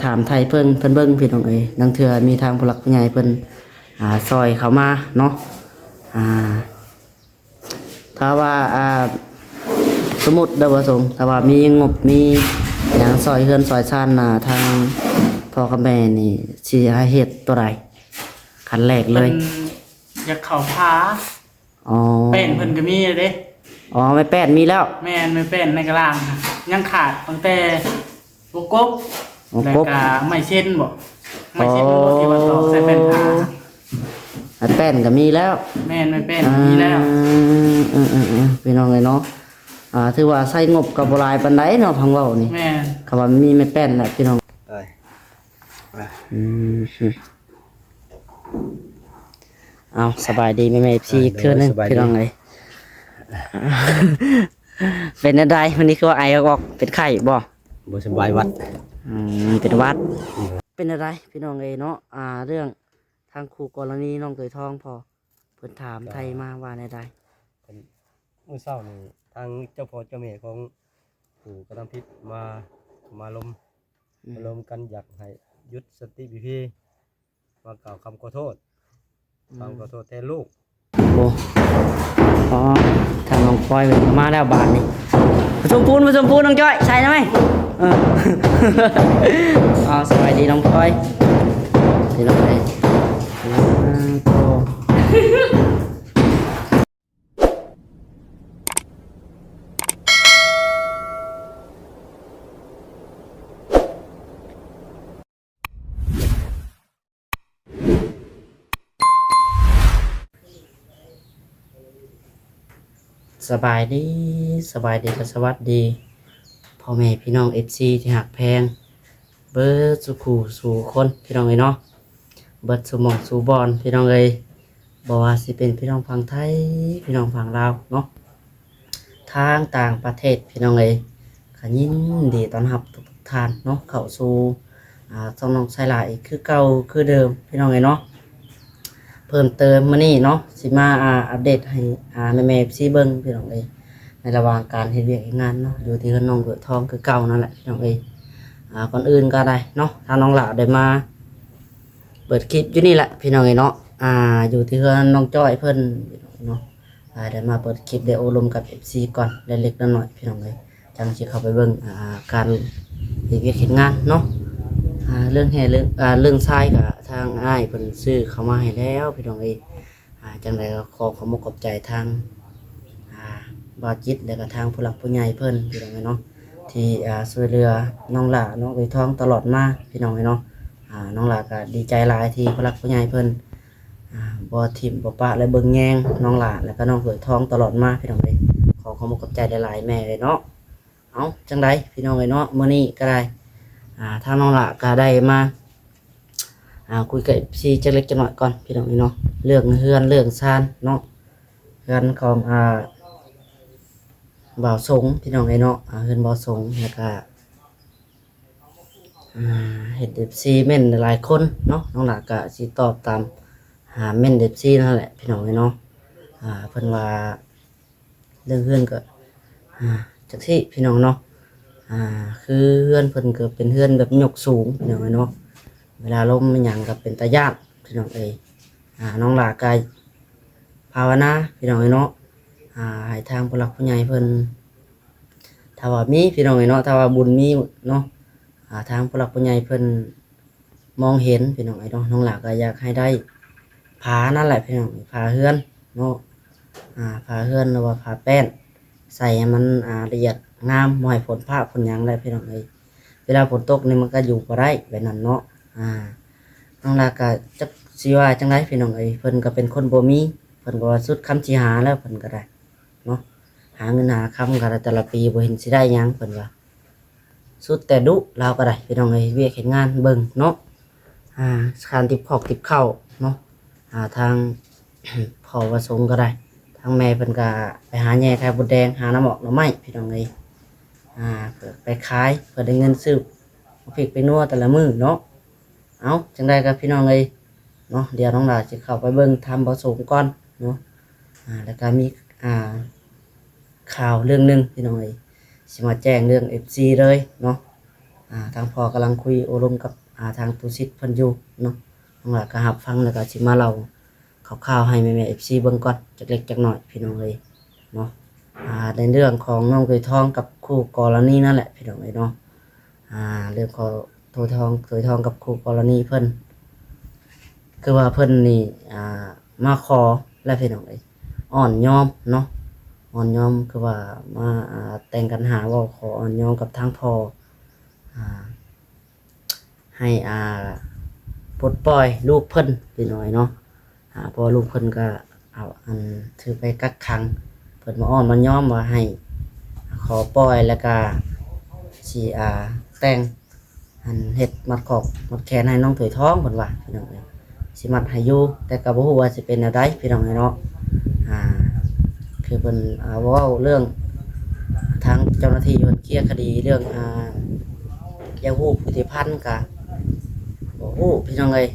ຖາມໄຖ່ເພິ່ນ ເພິ່ນເບິ່ງພີ່ນ້ອງເອີຍ ລາງເທື່ອມີທາງຜູ້ຫຼັກຜູ້ໃຫຍ່ເພິ່ນ ອ່າ ຊ່ອຍເຂົ້າມາເນາະ ອ່າ ຖ້າວ່າ ອ່າ ສົມມຸດເດີ ບໍ່ສົງ ຖ້າວ່າມີງົບມີຫຍັງຊ່ອຍເຮືອນຊ່ອຍຊານ ອ່າ ທາງພໍ່ກັບແມ່ນີ້ ຊິໃຫ້ເຮັດຕົວໃດ? ຂັ້ນແລກເລີຍ ເພິ່ນຢາກເຂົ້າຜາ ອໍ ແປ້ນເພິ່ນກໍມີແລ້ວເດ້ ອໍ ໄມ້ແປ້ນມີແລ້ວ ແມ່ນ ໄມ້ແປ້ນໃນກະລາງ ຍັງຂາດຕັ້ງແຕ່ຫົວກົກ ຫົວກົກ ແລ້ວກໍໄມ້ເຊັນບໍ ໄມ້ເຊັນ ອໍ ທີ່ວ່າຕອກໃສ່ແປ້ນຜາ ໄມ້ແປ້ນກໍມີແລ້ວ ແມ່ນ ໄມ້ແປ້ນກໍມີແລ້ວ ອ່າ ເອີໆໆ ພີ່ນ້ອງເອີຍເນາະ ອ່າ ຖືວ່າໃຊ້ງົບກໍບໍ່ຫຼາຍປານໃດເນາະ ຟັງເວົ້ານີ້ ແມ່ນ ຄຳວ່າມີໄມ້ແປ້ນແຫຼະພີ່ນ້ອງ ເອີຍ ອືມ ເອົາ ສະບາຍດີແມ່ໆ ເອັຟຊີ ອີກເທື່ອໜຶ່ງ ສະບາຍດີ ພີ່ນ້ອງເອີຍ ເປັນແນວໃດ? ມື້ນີ້ຄືວ່າໄອອອກໆ ເປັນໄຂ້ບໍ່? ບໍ່ສະບາຍ ຫວັດ ອືມ ເປັນຫວັດ ເປັນແນວໃດພີ່ນ້ອງເອີຍເນາະ ອ່າ ເລື່ອງທາງຄູ່ກໍລະນີນ້ອງເຄີຍທອງ ພໍເພິ່ນຖາມໄຖ່ມາວ່າແນວໃດ? ມື້ເຊົ້ານີ້ ທາງເຈົ້າພໍ່ເຈົ້າແມ່ຂອງຜູ້ກະທຳຜິດມາ ມາລົມ ອືມ ມາລົມກັນ ຢາກໃຫ້ຢຸດສັນຕິວິທີ ມາກ່າວຄຳຂໍໂທດ ອືມ ຄຳຂໍໂທດແທນລູກ ໂອ້ ອໍ ທາງນ້ອງພອຍເພິ່ນກໍມາແລ້ວບາດນີ້ ປະຊຸມປູນ ປະຊຸມປູນ ນ້ອງຈ້ອຍ ໃສ່ນຳແມ່ ເອີ ເອົາ ສະບາຍດີນ້ອງພອຍ ພີ່ນ້ອງເອີຍ ໂອ້ ສະບາຍດີ ສະບາຍດີ ແລະ ສະຫວັດດີ ພໍ່ແມ່ພີ່ນ້ອງເອັຟຊີທີ່ຮັກແພງ ເບິດສູ່ຄູ່ສູ່ຄົນ ພີ່ນ້ອງເອີຍເນາະ ເບິດສູ່ໝ່ອງສູ່ບ່ອນ ພີ່ນ້ອງເອີຍ ບໍ່ວ່າຊິເປັນພີ່ນ້ອງຝັ່ງໄທ ພີ່ນ້ອງຝັ່ງລາວເນາະ ທາງຕ່າງປະເທດ ພີ່ນ້ອງເອີຍ ກໍຍິນດີຕ້ອນຮັບທຸກໆທ່ານເນາະ ເຂົ້າສູ່ ອ່າ ຊ່ອງນ້ອງໄຊລາອີກຄືເກົ່າຄືເດີມ ພີ່ນ້ອງເອີຍເນາະ ເພີ່ມເຕີມມື້ນີ້ເນາະ ຊິມາ ອ່າ ອັບເດດໃຫ້ ອ່າ ແມ່ໆ ເອັຟຊີເບິ່ງ ພີ່ນ້ອງເອີຍ ໃນລະຫວ່າງການເຮັດວຽກເຮັດງານເນາະ ຢູ່ທີ່ເຮືອນນ້ອງເກີດທອງຄືເກົ່ານັ້ນແຫຼະ ພີ່ນ້ອງເອີຍ ອ່າ ກ່ອນອື່ນກໍໄດ້ເນາະ ທາງນ້ອງຫຼ້າໄດ້ມາເປີດຄລິບຢູ່ນີ້ແຫຼະ ພີ່ນ້ອງເອີຍເນາະ ອ່າ ຢູ່ທີ່ເຮືອນນ້ອງຈ້ອຍເພິ່ນເນາະ ອ່າ ໄດ້ມາເປີດຄລິບ ໄດ້ໂອ້ລົມກັບເອັຟຊີກ່ອນເລັກໆ ນ້ອຍໆ ພີ່ນ້ອງເອີຍ ຈັ່ງຊິເຂົ້າໄປເບິ່ງ ອ່າ ການເຮັດວຽກເຮັດງານເນາະ ອ່າ ເລື່ອງແຮ່ເລື່ອງ ອ່າ ເລື່ອງຊາຍກໍທາງອ້າຍເພິ່ນຊື້ເຂົ້າມາໃຫ້ແລ້ວ ພີ່ນ້ອງເອີຍ ອ່າ ຈັ່ງໃດກໍຂໍຂອບອົກຂອບໃຈທາງ ອ່າ ບ່າວຈິດ ແລະກໍທາງຜູ້ຫຼັກຜູ້ໃຫຍ່ເພິ່ນ ພີ່ນ້ອງເອີຍເນາະ ທີ່ ອ່າ ຊ່ວຍເຫຼືອນ້ອງຫຼ້າ ນ້ອງເອີຍທອງຕະຫຼອດມາ ພີ່ນ້ອງເອີຍເນາະ ອ່າ ນ້ອງຫຼ້າກໍດີໃຈຫຼາຍທີ່ຜູ້ຫຼັກຜູ້ໃຫຍ່ເພິ່ນ ອ່າ ບໍ່ຖິ້ມບໍ່ປະ ແລະເບິ່ງແຍງນ້ອງຫຼ້າ ແລະກໍນ້ອງເອີຍທອງຕະຫຼອດມາ ພີ່ນ້ອງເອີຍ ຂໍຂອບອົກຂອບໃຈຫຼາຍໆ ແມ່ເອີຍເນາະ. ເອົ້າ ຈັ່ງໃດພີ່ນ້ອງເອີຍເນາະ ມື້ນີ້ກໍໄດ້ ອ່າ ທາງນ້ອງຫຼ້າກໍໄດ້ມາ ອ່າ ຄຸຍກັບເອັຟຊີຈັກເລັກຈັກນ້ອຍກ່ອນ ພີ່ນ້ອງເອີຍເນາະ ເລື່ອງເຮືອນເລື່ອງຊານເນາະ ເຮືອນຂອງ ອ່າ ບ່າວສົງ ພີ່ນ້ອງເອີຍເນາະ ອ່າ ເຮືອນບ່າວສົງ ແລ້ວກໍ ອ່າ ເຫັນເອັຟຊີເມັ້ນຫຼາຍຄົນເນາະ ນ້ອງຫຼ້າກໍຊິຕອບຕາມ ອ່າ ເມັ້ນເອັຟຊີນັ້ນແຫຼະ ພີ່ນ້ອງເອີຍເນາະ ອ່າ ເພິ່ນວ່າ ເລື່ອງເຮືອນກໍ ອ່າ ຈັ່ງຊີ້ພີ່ນ້ອງເນາະ ອ່າ ຄືເຮືອນເພິ່ນກໍເປັນເຮືອນແບບຍົກສູງ ພີ່ນ້ອງເອີຍເນາະ ເວລາລົມອີ່ຫຍັງກໍເປັນຕາຢ້ານ ພີ່ນ້ອງເອີຍ ອ່າ ນ້ອງຫຼ້າກໍພາວະນາ ພີ່ນ້ອງເອີຍເນາະ ອ່າ ໃຫ້ທາງຜູ້ຫຼັກຜູ້ໃຫຍ່ເພິ່ນ ຖ້າວ່າມີ ພີ່ນ້ອງເອີຍເນາະ ຖ້າວ່າບຸນມີເນາະ ອ່າ ທາງຜູ້ຫຼັກຜູ້ໃຫຍ່ເພິ່ນ ມອງເຫັນ ພີ່ນ້ອງເອີຍເນາະ ນ້ອງຫຼ້າກໍຢາກໃຫ້ໄດ້ຝານັ້ນແຫຼະ ພີ່ນ້ອງ ຝາເຮືອນເນາະ ອ່າ ຝາເຮືອນ ຫຼືວ່າຝາແປ້ນ ໃສ່ໃຫ້ມັນ ອ່າ ລະອຽດງາມ ບໍ່ໃຫ້ຝົນຟ້າຝົນຫຍັງແຫຼະ ພີ່ນ້ອງເອີຍ ເວລາຝົນຕົກນີ້ມັນກໍຢູ່ບໍ່ໄດ້ແບບນັ້ນເນາະ ອ່າ ນ້ອງຫຼ້າກໍຈັກຊິວ່າຈັ່ງໃດ ພີ່ນ້ອງເອີຍ ເພິ່ນກໍເປັນຄົນບໍ່ມີ ເພິ່ນກໍວ່າສຸດຄຳຊິຫາແລ້ວ ເພິ່ນກໍໄດ້ເນາະ ຫາເງິນຫາຄຳກໍໄດ້ ແຕ່ລະປີບໍ່ເຫັນຊິໄດ້ຫຍັງ ເພິ່ນວ່າ ສຸດແຕ່ດຸ ລາວກໍໄດ້ ພີ່ນ້ອງເອີຍ ເຮັດວຽກເຮັດງານເບິ່ງເນາະ ອ່າ ການຕິບຂອກຕິບເຂົ້າເນາະ ອ່າ ທາງ ພໍ່ວ່າສົງກໍໄດ້ ທາງແມ່ເພິ່ນກໍໄປຫາແຍ່ໄຂ່ມົດແດງ ຫາໜໍ່ໝອກໜໍ່ໄມ້ ພີ່ນ້ອງເອີຍ ອ່າ ໄປຂາຍ ເພື່ອໄດ້ເງິນຊື້ໝາກພິກໄປນົວແຕ່ລະມື້ເນາະ ເອົ້າ ຈັ່ງໃດກໍພີ່ນ້ອງເອີຍ ເນາະ ດຽວນ້ອງຫຼ້າຊິເຂົ້າໄປເບິ່ງທາງບ່າວສົງກ່ອນເນາະ ອ່າ ແລ້ວກໍມີ ອ່າ ຂ່າວເລື່ອງໜຶ່ງ ພີ່ນ້ອງເອີຍ ຊິມາແຈ້ງເລື່ອງເອັຟຊີເລີຍເນາະ ອ່າ ທາງພໍ່ກຳລັງຄຸຍໂອ້ລົມກັບ ອ່າ ທາງຕຸສິດເພິ່ນຢູ່ເນາະ. ນ້ອງຫຼ້າກໍຮັບຟັງ ແລ້ວກໍຊິມາເລົ່າຂ່າວໆໃຫ້ແມ່ໆ ເອັຟຊີ ເບິ່ງກ່ອນ ຈັກເລັກຈັກນ້ອຍ ພີ່ນ້ອງເອີຍເນາະ. ອ່າ ໃນເລື່ອງຂອງນ້ອງໂຕຍທອງກັບຄູ່ກໍລະນີນັ້ນແຫຼະ ພີ່ນ້ອງເອີຍເນາະ. ອ່າ ເລື່ອງຂອງໂຕຍທອງ ໂຕຍທອງກັບຄູ່ກໍລະນີເພິ່ນ ຄືວ່າເພິ່ນນີ້ ອ່າ ມາຂໍແລ້ວ ພີ່ນ້ອງເອີຍ ອ່ອນຍອມເນາະ ອ່ອນຍອມ ຄືວ່າມາ ອ່າ ແຕ່ງກັນຫາ ເວົ້າຂໍອ່ອນຍອມກັບທາງພໍ່ ອ່າ ໃຫ້ ອ່າ ປົດປ່ອຍລູກເພິ່ນ ພີ່ນ້ອງເນາະ. ອ່າ ເພາະວ່າລູກເພິ່ນກໍເອົາ ອັນ ຖືກໄປກັກຂັງ ເພິ່ນມາອ້ອນມາຍອມວ່າໃຫ້ຂໍປ່ອຍ ແລ້ວກໍຊິ ອ່າ ແຕ່ງ ອັນ ເຮັດມັດຂອກມັດແຂນໃຫ້ນ້ອງໂຕຍທອງ ເພິ່ນວ່າ ພີ່ນ້ອງເອີຍ ຊິມັດໃຫ້ຢູ່ ແຕ່ກໍບໍ່ຮູ້ວ່າຊິເປັນແນວໃດ ພີ່ນ້ອງເອີຍເນາະ. ອ່າ ຄືເພິ່ນ ອ່າ ເວົ້າເລື່ອງ ທາງເຈົ້າໜ້າທີ່ເພິ່ນເຄລຍຄະດີເລື່ອງ ອ່າ ຢາກຮູ້ຜູ້ຕິພັນກະບໍ່ຮູ້ ພີ່ນ້ອງເອີຍ.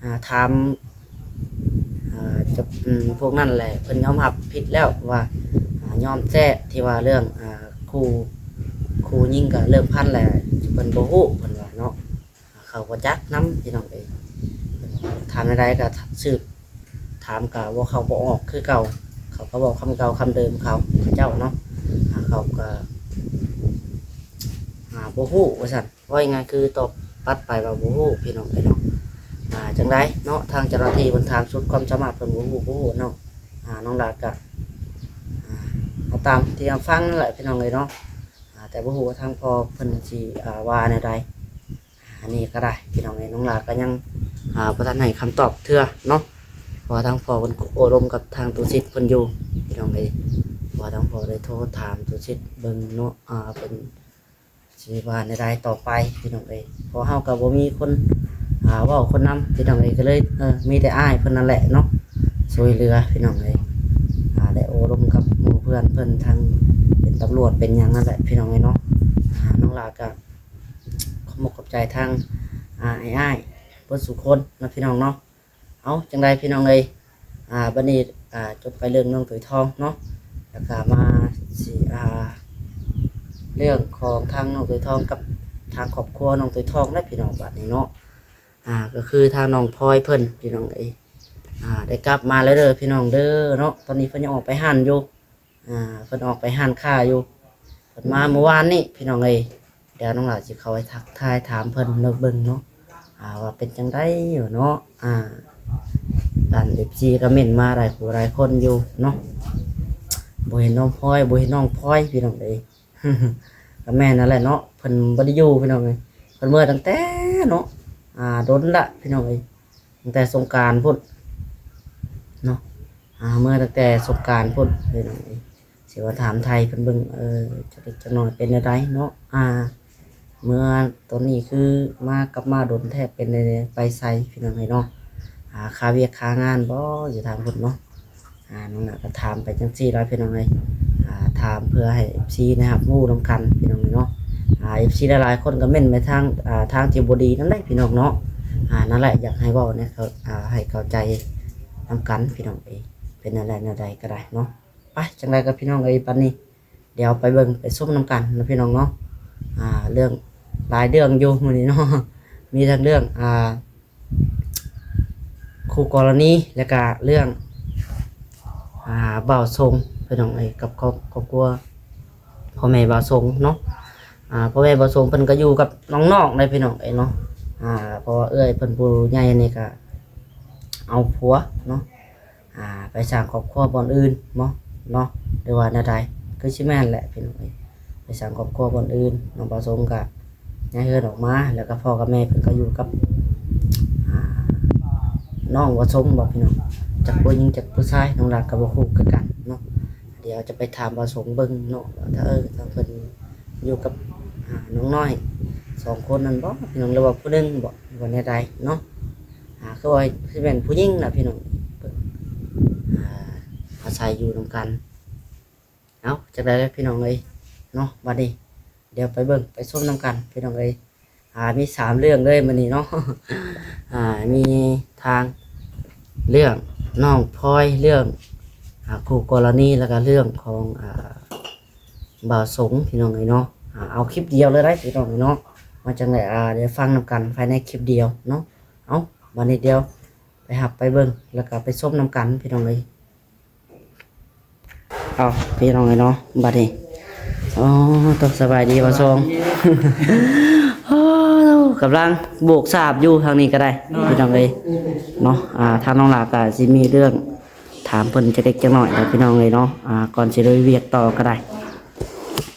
ອ່າ ຖາມ ອ່າ ຈະ ອືມ ພວກນັ້ນແຫຼະ ເພິ່ນຍອມຮັບຜິດແລ້ວວ່າ ອ່າ ຍອມແທ້ ທີ່ວ່າເລື່ອງ ອ່າ ຄູ່ ຄູ່ຍິງກະເລີກພັນແຫຼະ ເພິ່ນບໍ່ຮູ້ ເພິ່ນວ່າເນາະ. ເຂົາບໍ່ຈັກນຳ ພີ່ນ້ອງເອີຍ ຖາມແນວໃດກໍສືບຖາມກໍເວົ້າເຂົາບໍ່ອອກຄືເກົ່າ ເຂົາກໍເວົ້າຄຳເກົ່າຄຳເດີມເຂົາ ເຂົາເຈົ້າເນາະ. ອ່າ ເຂົາກໍ ອ່າ ບໍ່ຮູ້ວ່າຊັ້ນ ເວົ້າງ່າຍໆຄືຕອບປັດໄປວ່າບໍ່ຮູ້ ພີ່ນ້ອງເອີຍເນາະ. ອ່າ ຈັ່ງໃດເນາະ ທາງເຈົ້າໜ້າທີ່ເພິ່ນຖາມສຸດຄວາມສາມາດ ເພິ່ນບໍ່ຮູ້ ບໍ່ຮູ້ເນາະ. ອ່າ ນ້ອງຫຼ້າກໍ ອ່າ ເອົາຕາມທີ່ຮັບຟັງນັ້ນແຫຼະ ພີ່ນ້ອງເອີຍເນາະ. ອ່າ ແຕ່ບໍ່ຮູ້ວ່າທາງພໍ່ເພິ່ນຊິ ອ່າ ວ່າແນວໃດ. ອັນນີ້ກໍໄດ້ ພີ່ນ້ອງເອີຍ ນ້ອງຫຼ້າກໍຍັງ ອ່າ ບໍ່ທັນໃຫ້ຄຳຕອບເທື່ອເນາະ ເພາະວ່າທາງພໍ່ເພິ່ນໂອ້ລົມກັບທາງຕຸສິດເພິ່ນຢູ່ ພີ່ນ້ອງເອີຍ. ເພາະວ່າທາງພໍ່ໄດ້ໂທຖາມຕຸສິດເບິ່ງເນາະ ອ່າ ເພິ່ນຊິວ່າແນວໃດຕໍ່ໄປ ພີ່ນ້ອງເອີຍ. ເພາະເຮົາກໍບໍ່ມີຄົນ ອ່າ ເວົ້າຄົນນຳ ພີ່ນ້ອງເອີຍ ກໍເລີຍ ເອີ ມີແຕ່ອ້າຍເພິ່ນນັ້ນແຫຼະເນາະ ຊ່ວຍເຫຼືອ ພີ່ນ້ອງເອີຍ. ອ່າ ໄດ້ໂອ້ລົມກັບໝູ່ເພື່ອນເພິ່ນ ທັງເປັນຕຳຫຼວດເປັນຫຍັງນັ້ນແຫຼະ ພີ່ນ້ອງເອີຍເນາະ. ອ່າ ນ້ອງຫຼ້າກໍ ຂອບອົກຂອບໃຈທາງ ອ່າ ອ້າຍໆເບິດສູ່ຄົນເນາະ ພີ່ນ້ອງເນາະ. ເອົາ ຈັ່ງໃດ ພີ່ນ້ອງເອີຍ ອ່າ ບັດນີ້ ອ່າ ຈົບໄປເລື່ອງນ້ອງໂຕຍທອງເນາະ ແລ້ວກໍມາຊິ ອ່າ ເລື່ອງຂອງທາງນ້ອງໂຕຍທອງກັບທາງຄອບຄົວນ້ອງໂຕຍທອງນະ ພີ່ນ້ອງ ບັດນີ້ເນາະ. ອ່າ ກໍຄືທາງນ້ອງພອຍເພິ່ນ ພີ່ນ້ອງເອີຍ ອ່າ ໄດ້ກັບມາແລ້ວເດີ ພີ່ນ້ອງເດີເນາະ. ຕອນນີ້ເພິ່ນຍັງອອກໄປຮ້ານຢູ່ ອ່າ ເພິ່ນອອກໄປຮ້ານຄ້າຢູ່ ເພິ່ນມາມື້ວານນີ້ ພີ່ນ້ອງເອີຍ. ດຽວນ້ອງຫຼ້າຊິເຂົ້າໄປທັກທາຍຖາມເພິ່ນເບິ່ງເນາະ ອ່າ ວ່າເປັນຈັ່ງໃດຢູ່ເນາະ. ອ່າ ອັນ ເອັຟຊີ ກໍເມັ້ນມາຫຼາຍຜູ້ຫຼາຍຄົນຢູ່ເນາະ ບໍ່ເຫັນນ້ອງພອຍ ບໍ່ເຫັນນ້ອງພອຍ ພີ່ນ້ອງເອີຍ. ກໍແມ່ນນັ້ນແຫຼະເນາະ ເພິ່ນບໍ່ໄດ້ຢູ່ ພີ່ນ້ອງເອີຍ ເພິ່ນເມືອຕັ້ງແຕ່ເນາະ ອ່າ ດົນລະ ພີ່ນ້ອງເອີຍ ຕັ້ງແຕ່ສົງການພຸ້ນເນາະ. ອ່າ ເມືອຕັ້ງແຕ່ສົງການພຸ້ນ ພີ່ນ້ອງເອີຍ. ຊິວ່າຖາມໄທເພິ່ນເບິ່ງ ເອີ ຈັກເລັກຈັກນ້ອຍເປັນແນວໃດເນາະ. ອ່າ ເມືອຕອນນີ້ຄືມາ ກັບມາດົນແທ້ ເປັນແນວໃດ ໄປໃສ ພີ່ນ້ອງເອີຍເນາະ. ອ່າ ຄາວຽກຄາງານບໍ່ ຊິຖາມເພິ່ນເນາະ. ອ່າ ນ້ອງຫຼ້າກໍຖາມໄປຈັ່ງຊີ້ລະ ພີ່ນ້ອງເອີຍ. ອ່າ ຖາມເພື່ອໃຫ້ ເອັຟຊີ ໄດ້ຮັບຮູ້ນຳກັນ ພີ່ນ້ອງເອີຍເນາະ. ອ່າ ເອັຟຊີ ຫຼາຍໆຄົນກໍເມັ້ນໄປທາງ ອ່າ ທາງທີ່ບໍ່ດີນັ້ນແຫຼະ ພີ່ນ້ອງເນາະ. ອ່າ ນັ້ນແຫຼະ ຢາກໃຫ້ເວົ້າໃນ ເຂົ້າ ອ່າ ໃຫ້ເຂົ້າໃຈນຳກັນ ພີ່ນ້ອງເອີຍ. ເປັນແນວໃດແນວໃດກໍໄດ້ເນາະ. ໄປ ຈັ່ງໃດກໍ ພີ່ນ້ອງເອີຍ ບັດນີ້ ດຽວໄປເບິ່ງໄປຊົມນຳກັນເນາະ ພີ່ນ້ອງເນາະ. ອ່າ ເລື່ອງ ຫຼາຍເລື່ອງຢູ່ມື້ນີ້ເນາະ ມີທັງເລື່ອງ ອ່າ ຄູ່ກໍລະນີ ແລ້ວກະເລື່ອງ ອ່າ ບ່າວສົງ ພີ່ນ້ອງເອີຍ ກັບຄອບ ຄອບຄົວພໍ່ແມ່ບ່າວສົງເນາະ. ອ່າ ພໍ່ແມ່ບ່າວສົງເພິ່ນກໍຢູ່ກັບນ້ອງໆໄດ໋ ພີ່ນ້ອງເອີຍເນາະ. ອ່າ ເພາະວ່າເອື້ອຍເພິ່ນຜູ້ໃຫຍ່ນີ້ກະເອົາຜົວເນາະ ອ່າ ໄປສ້າງຄອບຄົວບ່ອນອື່ນເນາະ ເນາະ ຫຼືວ່າແນວໃດ ຄືຊິແມ່ນແຫຼະ ພີ່ນ້ອງເອີຍ. ໄປສ້າງຄອບຄົວບ່ອນອື່ນ ນ້ອງບ່າວສົງກະຍ້າຍເຮືອນອອກມາ ແລ້ວກໍພໍ່ກັບແມ່ເພິ່ນກໍຢູ່ກັບ ອ່າ ນ້ອງບ່າວສົງບໍ ພີ່ນ້ອງ ຈັກຜູ້ຍິງຈັກຜູ້ຊາຍ ນ້ອງຫຼ້າກໍບໍ່ຮູ້ຄືກັນເນາະ. ດຽວຈະໄປຖາມບ່າວສົງເບິ່ງເນາະ ວ່າ ເອີ ທາງເພິ່ນຢູ່ກັບ ອ່າ ນ້ອງນ້ອຍສອງຄົນນັ້ນບໍ ພີ່ນ້ອງ ຫຼືວ່າຜູ້ໜຶ່ງບໍ ຫຼືວ່າແນວໃດເນາະ. ອ່າ ຄືວ່າຊິແມ່ນຜູ້ຍິງລະ ພີ່ນ້ອງ ອ່າ ອາໄສຢູ່ນຳກັນ. ເອົ້າ ຈັ່ງໃດລະ ພີ່ນ້ອງເອີຍເນາະ ບັດນີ້ ດຽວໄປເບິ່ງໄປຊົມນຳກັນ ພີ່ນ້ອງເອີຍ. ອ່າ ມີສາມເລື່ອງເລີຍມື້ນີ້ເນາະ ອ່າ ມີທາງເລື່ອງນ້ອງພອຍ ເລື່ອງ ອ່າ ຄູ່ກໍລະນີ ແລ້ວກໍເລື່ອງຂອງ ອ່າ ບ່າວສົງ ພີ່ນ້ອງເອີຍເນາະ. ອ່າ ເອົາຄລິບດຽວເລີຍໄດ໋ ພີ່ນ້ອງເອີຍເນາະ. ວ່າຈັ່ງໃດ ອ່າ ໄດ້ຟັງນຳກັນພາຍໃນຄລິບດຽວເນາະ. ເອົ້າ ບັດນີ້ດຽວໄປຮັບໄປເບິ່ງ ແລ້ວກໍໄປຊົມນຳກັນ ພີ່ນ້ອງເອີຍ. ເອົ້າ ພີ່ນ້ອງເອີຍເນາະ ບັດນີ້ ອໍ ຕ້ອງສະບາຍດີບ່າວຊອງ. ອໍ ກຳລັງໂບກສາບຢູ່ທາງນີ້ກໍໄດ້ ເນາະ ພີ່ນ້ອງເອີຍເນາະ. ອ່າ ທາງນ້ອງຫຼ້າກໍຊິມີເລື່ອງຖາມເພິ່ນຈັກເລັກຈັກນ້ອຍແຫຼະ ພີ່ນ້ອງເອີຍເນາະ. ອ່າ ກ່ອນຊິລຸຍວຽກຕໍ່ກໍໄດ້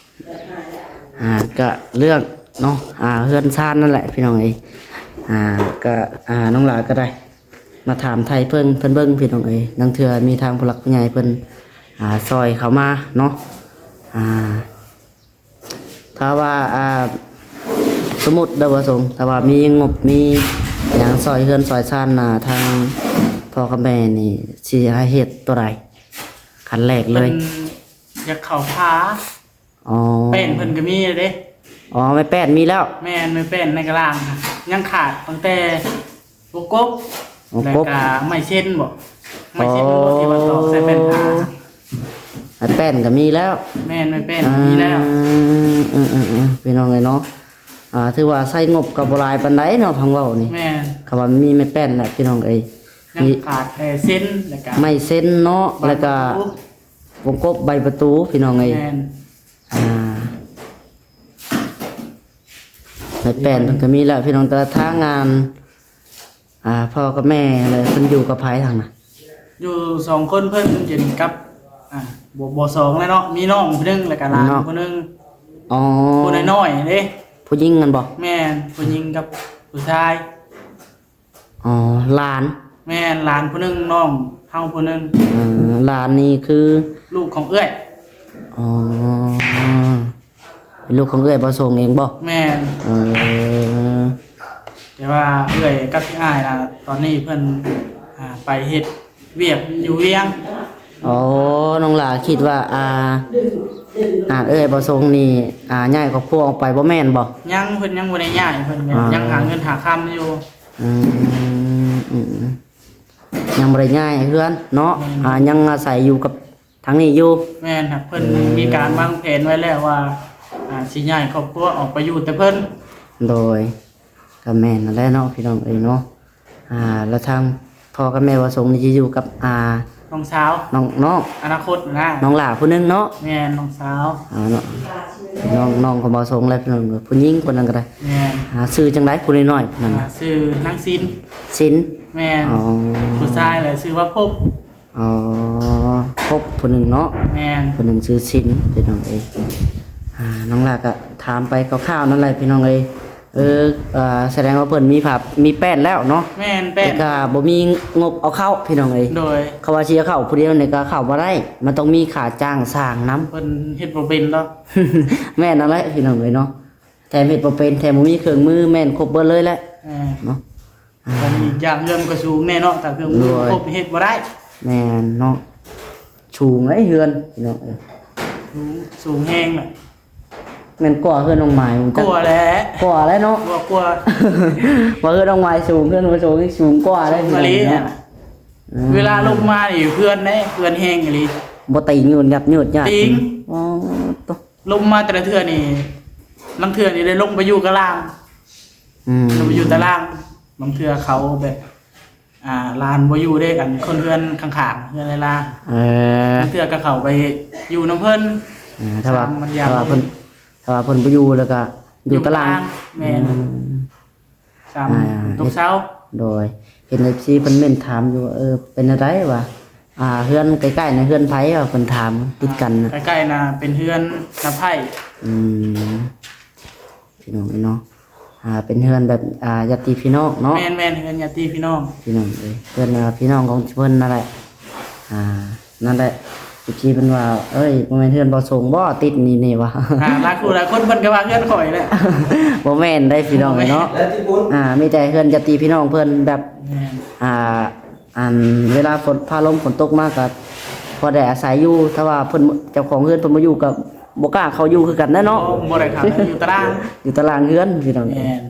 ອ່າ ກໍເລື່ອງເນາະ ອ່າ ເຮືອນຊານນັ້ນແຫຼະ ພີ່ນ້ອງເອີຍ. ອ່າ ກໍ ອ່າ ນ້ອງຫຼ້າກໍໄດ້ ມາຖາມໄຖ່ເພິ່ນ ເພິ່ນເບິ່ງ ພີ່ນ້ອງເອີຍ. ລາງເທື່ອມີທາງຜູ້ຫຼັກຜູ້ໃຫຍ່ເພິ່ນ ອ່າ ຊ່ອຍເຂົ້າມາເນາະ. ອ່າ ຖ້າວ່າ ອ່າ ສົມມຸດເດີ ບໍ່ສົງ ຖ້າວ່າມີງົບມີຫຍັງຊ່ອຍເຮືອນຊ່ອຍຊານ ອ່າ ທາງພໍ່ກັບແມ່ນີ້ ຊິໃຫ້ເຮັດຕົວໃດ? ຂັ້ນແລກເລີຍ ເພິ່ນຢາກເຂົ້າຜາ. ອໍ ແປ້ນເພິ່ນກໍມີແລ້ວເດ້. ອໍ ໄມ້ແປ້ນມີແລ້ວ. ແມ່ນ ໄມ້ແປ້ນໃນກະລາງ ຍັງຂາດຕັ້ງແຕ່ຫົວກົບ ຫົວກົບ ແລ້ວກໍໄມ້ເຊັນບໍ ໄມ້ເຊັນບໍທີ່ວ່າຕອກໃສ່ແປ້ນຜາ. ໄມ້ແປ້ນກໍມີແລ້ວ. ແມ່ນ ໄມ້ແປ້ນກໍມີແລ້ວ. ອ່າ ເອີໆໆ ພີ່ນ້ອງເອີຍເນາະ. ອ່າ ຖືວ່າໃຊ້ງົບກໍບໍ່ຫຼາຍປານໃດເນາະ ຟັງເວົ້ານີ້. ແມ່ນ ຄຳວ່າມີໄມ້ແປ້ນແຫຼະ ພີ່ນ້ອງເອີຍ. ຍັງຂາດແຕ່ເຊັນ ແລ້ວກໍໄມ້ເຊັນເນາະ ແລ້ວກໍ ວົງກົບ ໃບປະຕູ ພີ່ນ້ອງເອີຍ. ແມ່ນ ອ່າ ໄມ້ແປ້ນເພິ່ນກໍມີແລ້ວ ພີ່ນ້ອງ. ແຕ່ທາງງານ ອ່າ ພໍ່ກັບແມ່ແລ້ວ ເພິ່ນຢູ່ກັບໃຜທາງນັ້ນ? ຢູ່ສອງຄົນ ເພິ່ນຢູ່ກັບ ອ່າ ບໍ່ ບໍ່ສອງແລ້ວເນາະ ມີນ້ອງຜູ້ໜຶ່ງ ແລ້ວກໍຫຼານຜູ້ໜຶ່ງ. ອໍ ຜູ້ນ້ອຍໆເດ້. ຜູ້ຍິງຫັ້ນບໍ? ແມ່ນ ຜູ້ຍິງກັບຜູ້ຊາຍ. ອໍ ຫຼານ. ແມ່ນ ຫຼານຜູ້ໜຶ່ງ ນ້ອງເຮົາຜູ້ໜຶ່ງ. ເອີ ຫຼານນີ້ຄືລູກຂອງເອື້ອຍ. ອໍ ເປັນລູກຂອງເອື້ອຍບໍ່ສົງເອງບໍ? ແມ່ນ. ເອີ ແຕ່ວ່າເອື້ອຍກັບອ້າຍນະ ຕອນນີ້ເພິ່ນ ອ່າ ໄປເຮັດວຽກຢູ່ວຽງ. ອໍ ນ້ອງຫຼ້າຄິດວ່າ ອ່າ ອ່າ ເອື້ອຍບໍ່ສົງນີ້ ອ່າ ຍ້າຍຄອບຄົວອອກໄປບໍ່ແມ່ນບໍ? ຍັງ ເພິ່ນຍັງບໍ່ໄດ້ຍ້າຍ ເພິ່ນຍັງຫາເງິນຫາຄຳຢູ່. ອືມ ອືມ ຍັງບໍ່ໄດ້ຍ້າຍເຮືອນເນາະ. ແມ່ນ. ອ່າ ຍັງອາໄສຢູ່ກັບທາງນີ້ຢູ່. ແມ່ນ ຫາກເພິ່ນ ອືມ ມີການວາງແຜນໄວ້ແລ້ວວ່າ ອ່າ ຊິຍ້າຍຄອບຄົວອອກໄປຢູ່ແຕ່ເພິ່ນ. ໂດຍ ກໍແມ່ນນັ້ນແຫຼະເນາະ ພີ່ນ້ອງເອີຍເນາະ. ອ່າ ແລ້ວທາງພໍ່ກັບແມ່ບໍ່ສົງນີ້ຊິຢູ່ກັບ ອ່າ ນ້ອງສາວ ນ້ອງ ນ້ອງ ອະນາຄົດນະ ນ້ອງຫຼ້າຜູ້ໜຶ່ງເນາະ. ແມ່ນ ນ້ອງສາວ. ອ່າ ເນາະ ນ້ອງ ນ້ອງຂອງບໍ່ສົງແຫຼະ ພີ່ນ້ອງ ຜູ້ຍິງຄົນນັ້ນກໍໄດ້. ແມ່ນ. ອ່າ ຊື່ຈັ່ງໃດຜູ້ນ້ອຍໆນັ້ນ? ອ່າ ຊື່ນາງສິນ. ສິນ. ແມ່ນ. ອໍ ຜູ້ຊາຍແຫຼະ ຊື່ວ່າພົບ. ອໍ ພົບຜູ້ໜຶ່ງເນາະ. ແມ່ນ. ຜູ້ໜຶ່ງຊື່ສິນ ພີ່ນ້ອງເອີຍ. ອ່າ ນ້ອງຫຼ້າກໍຖາມໄປຄ່າວໆນັ້ນແຫຼະ ພີ່ນ້ອງເອີຍ. ເອີ ເອີ ສະແດງວ່າເພິ່ນມີຜາ ມີແປ້ນແລ້ວເນາະ. ແມ່ນ ແປ້ນ ແຕ່ກໍບໍ່ມີງົບເອົາເຂົ້າ ພີ່ນ້ອງເອີຍ. ໂດຍ. ເຂົາວ່າຊິເອົາເຂົ້າຜູ້ດຽວນີ້ກໍເຂົ້າບໍ່ໄດ້ ມັນຕ້ອງມີຄ່າຈ້າງສ້າງນຳ. ເພິ່ນເຮັດບໍ່ເປັນດອກ. ແມ່ນນັ້ນແຫຼະ ພີ່ນ້ອງເອີຍເນາະ. ແຖມເຮັດບໍ່ເປັນ ແຖມບໍ່ມີເຄື່ອງມື ແມ່ນຄົບເບິດເລີຍແຫຼະ. ແມ່ນ. ເນາະ. ອ່າ ອັນນີ້ຢ່າງເຮືອນກໍສູງແນ່ເນາະ ຖ້າເຄື່ອງມື ໂດຍ ຄົບເຮັດບໍ່ໄດ້. ແມ່ນເນາະ ສູງເດ້ເຮືອນພີ່ນ້ອງເອີຍ. ສູງ ສູງແຮງແຫຼະ. ແມ່ນກວ່າເຮືອນນ້ອງໝາຍ ກວ່າແຫຼະ ກວ່າແຫຼະເນາະ ກວ່າ ກວ່າ ວ່າເຮືອນນ້ອງໝາຍສູງ ເຮືອນບໍ່ສູງ ສູງກວ່າເດ້ ສູງອີ່ຫຼີ ພີ່ນ້ອງເນາະ. ອືມ ເວລາລົມມານີ້ເຮືອນເດ້ ເຮືອນແຮງອີ່ຫຼີ ບໍ່ຕີງຍືດຫຍັດຍືດຫຍັດ ຕີງ. ອໍ ໂຕ ລົມມາແຕ່ລະເທື່ອນີ້ ລາງເທື່ອນີ້ໄດ້ລົງໄປຢູ່ກະລາງ. ອືມ ລົງໄປຢູ່ຕາລາງ. ບາງເທື່ອເຂົາແບບ ອ່າ ຫຼານບໍ່ຢູ່ເດ້ ອັນຄົນເຮືອນຂ້າງໆ ເຮືອນລາຍລາ. ເອີ ບາງເທື່ອກໍເຂົ້າໄປຢູ່ນຳເພິ່ນ. ເອີ ຖ້າວ່າ ຖ້າວ່າເພິ່ນ ຖ້າວ່າເພິ່ນບໍ່ຢູ່ແລ້ວກໍຢູ່ຕາລາງ. ແມ່ນ. ອືມ ສາມ ອ່າ ຕົກເຊົ້າ. ໂດຍ ເຫັນເອັຟຊີເພິ່ນເມັ້ນຖາມຢູ່ວ່າ ເອີ ເປັນແນວໃດວ່າ ອ່າ ເຮືອນໃກ້ໆໃນເຮືອນໃຜວ່າ ເພິ່ນຖາມຕິດກັນນະ. ໃກ້ໆນະເປັນເຮືອນນາໄພ້. ອືມ ພີ່ນ້ອງເອີຍເນາະ ອ່າ ເປັນເຮືອນແບບ ອ່າ ຍາດຕິພີ່ນ້ອງເນາະ. ແມ່ນໆ ເຮືອນຍາດຕິພີ່ນ້ອງ ພີ່ນ້ອງເອີຍ. ເຮືອນ ອ່າ ພີ່ນ້ອງຂອງເພິ່ນນັ້ນແຫຼະ. ອ່າ ນັ້ນແຫຼະ ເອັຟຊີເພິ່ນວ່າ ເອີຍ ບໍ່ແມ່ນເຮືອນບໍ່ສົງບໍ່ ຕິດນີ້ນີ້ວ່າ. ອ່າ ຫຼາຍຜູ້ຫຼາຍຄົນເພິ່ນກໍວ່າເຮືອນຂ້ອຍແຫຼະ. ບໍ່ແມ່ນໄດ໋ ພີ່ນ້ອງເອີຍເນາະ. ບໍ່ແມ່ນ. ອ່າ ມີແຕ່ເຮືອນຍາດຕິພີ່ນ້ອງເພິ່ນແບບ ແມ່ນ. ອ່າ ອັນເວລາຝົນ ຟ້າລົມຝົນຕົກມາກໍພໍໄດ້ອາໄສຢູ່. ຖ້າວ່າເພິ່ນ ເຈົ້າຂອງເຮືອນເພິ່ນບໍ່ຢູ່ກໍບໍ່ກ້າເຂົ້າຢູ່ຄືກັນນະເນາະ. ບໍ່ ບໍ່ໄດ້ເຂົ້າ ຢູ່ຕາລາງ ຢູ່ຕາລາງເຮືອນ ພີ່ນ້ອງ. ແມ່ນ.